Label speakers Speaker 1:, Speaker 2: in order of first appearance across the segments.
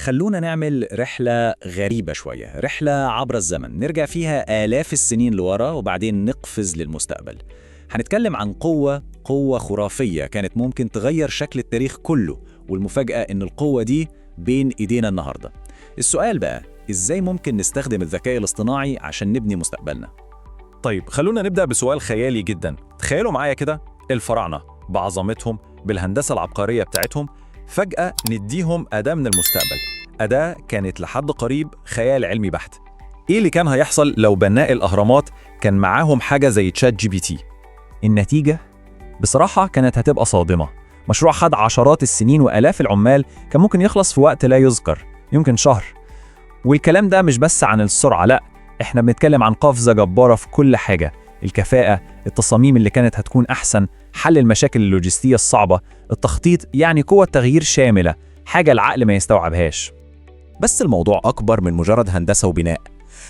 Speaker 1: خلونا نعمل رحلة غريبة شوية، رحلة عبر الزمن، نرجع فيها آلاف السنين لورا وبعدين نقفز للمستقبل. هنتكلم عن قوة خرافية كانت ممكن تغير شكل التاريخ كله، والمفاجأة إن القوة دي بين إيدينا النهاردة. السؤال بقى، إزاي ممكن نستخدم الذكاء الاصطناعي عشان نبني مستقبلنا؟
Speaker 2: طيب خلونا نبدأ بسؤال خيالي جدا. تخيلوا معايا كده الفراعنة بعظمتهم بالهندسة العبقرية بتاعتهم، فجأة نديهم أداة من المستقبل، أداة كانت لحد قريب خيال علمي بحت. إيه اللي كان هيحصل لو بناء الأهرامات كان معاهم حاجة زي ChatGPT؟
Speaker 3: النتيجة؟ بصراحة كانت هتبقى صادمة. مشروع خد عشرات السنين وآلاف العمال كان ممكن يخلص في وقت لا يذكر، يمكن شهر. والكلام ده مش بس عن السرعة، لا، احنا بنتكلم عن قفزة جبارة في كل حاجة: الكفاءة، التصاميم اللي كانت هتكون أحسن، حل المشاكل اللوجستية الصعبة، التخطيط، يعني قوة تغيير شاملة، حاجة العقل ما يستوعبهاش.
Speaker 4: بس الموضوع أكبر من مجرد هندسة وبناء.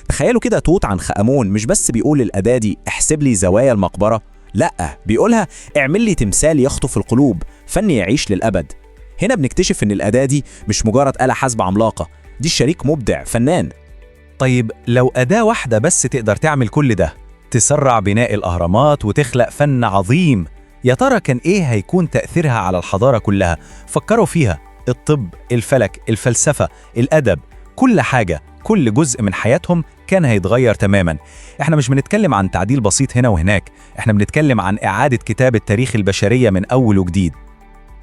Speaker 4: تخيلوا كده توت عنخ آمون مش بس بيقول للأداة دي احسب لي زوايا المقبرة، لأ، بيقولها اعمل لي تمثال يخطف القلوب، فن يعيش للأبد. هنا بنكتشف إن الأداة دي مش مجرد آلة حاسبة عملاقة، دي شريك مبدع فنان.
Speaker 5: طيب لو أداة واحدة بس تقدر تعمل كل ده، تسرع بناء الأهرامات وتخلق فن عظيم، يا ترى كان إيه هيكون تأثيرها على الحضارة كلها؟ فكروا فيها: الطب، الفلك، الفلسفة، الأدب، كل حاجة، كل جزء من حياتهم كان هيتغير تماما. احنا مش بنتكلم عن تعديل بسيط هنا وهناك، احنا بنتكلم عن إعادة كتابة تاريخ البشرية من أول وجديد.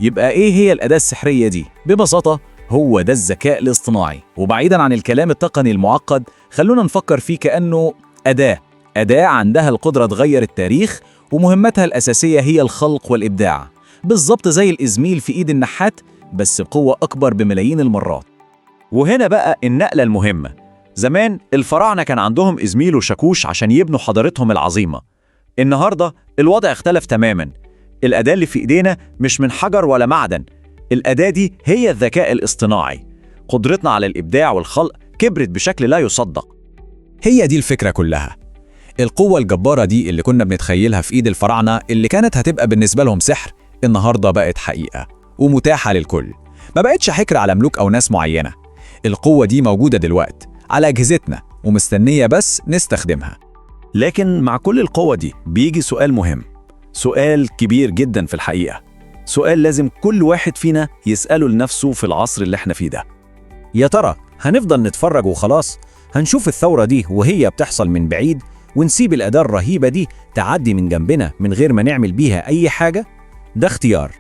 Speaker 1: يبقى إيه هي الأداة السحرية دي؟ ببساطة هو ده الذكاء الاصطناعي. وبعيداً عن الكلام التقني المعقد، خلونا نفكر فيه كأنه أداة عندها القدرة تغير التاريخ، ومهمتها الأساسية هي الخلق والإبداع، بالظبط زي الإزميل في إيد النحات، بس بقوة أكبر بملايين المرات.
Speaker 2: وهنا بقى النقلة المهمة. زمان الفراعنة كان عندهم إزميل وشاكوش عشان يبنوا حضارتهم العظيمة. النهاردة الوضع اختلف تماما. الأداة اللي في إيدينا مش من حجر ولا معدن، الأداة دي هي الذكاء الاصطناعي. قدرتنا على الإبداع والخلق كبرت بشكل لا يصدق.
Speaker 4: هي دي الفكرة كلها. القوة الجبارة دي اللي كنا بنتخيلها في إيد الفراعنة، اللي كانت هتبقى بالنسبة لهم سحر، النهاردة بقت حقيقة ومتاحة للكل. ما بقتش حكر على ملوك أو ناس معينة. القوة دي موجودة دلوقتي على أجهزتنا ومستنية بس نستخدمها.
Speaker 2: لكن مع كل القوة دي بيجي سؤال مهم، سؤال كبير جدا في الحقيقة، سؤال لازم كل واحد فينا يسأله لنفسه في العصر اللي احنا فيه ده.
Speaker 1: يا ترى هنفضل نتفرج وخلاص؟ هنشوف الثورة دي وهي بتحصل من بعيد ونسيب الأداة الرهيبة دي تعدي من جنبنا من غير ما نعمل بيها أي حاجة؟ ده اختيار.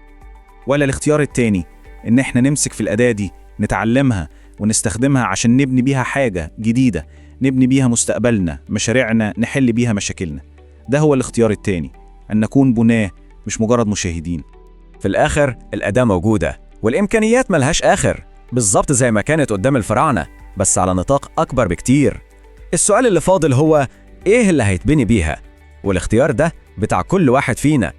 Speaker 6: ولا الاختيار التاني، إن إحنا نمسك في الأداة دي، نتعلمها ونستخدمها عشان نبني بيها حاجة جديدة، نبني بيها مستقبلنا، مشاريعنا، نحل بيها مشاكلنا. ده هو الاختيار التاني، أن نكون بناة مش مجرد مشاهدين.
Speaker 4: في الآخر الأداة موجودة والإمكانيات ملهاش آخر، بالظبط زي ما كانت قدام الفراعنة، بس على نطاق أكبر بكتير. السؤال اللي فاضل هو إيه اللي هيتبني بيها؟ والاختيار ده بتاع كل واحد فينا.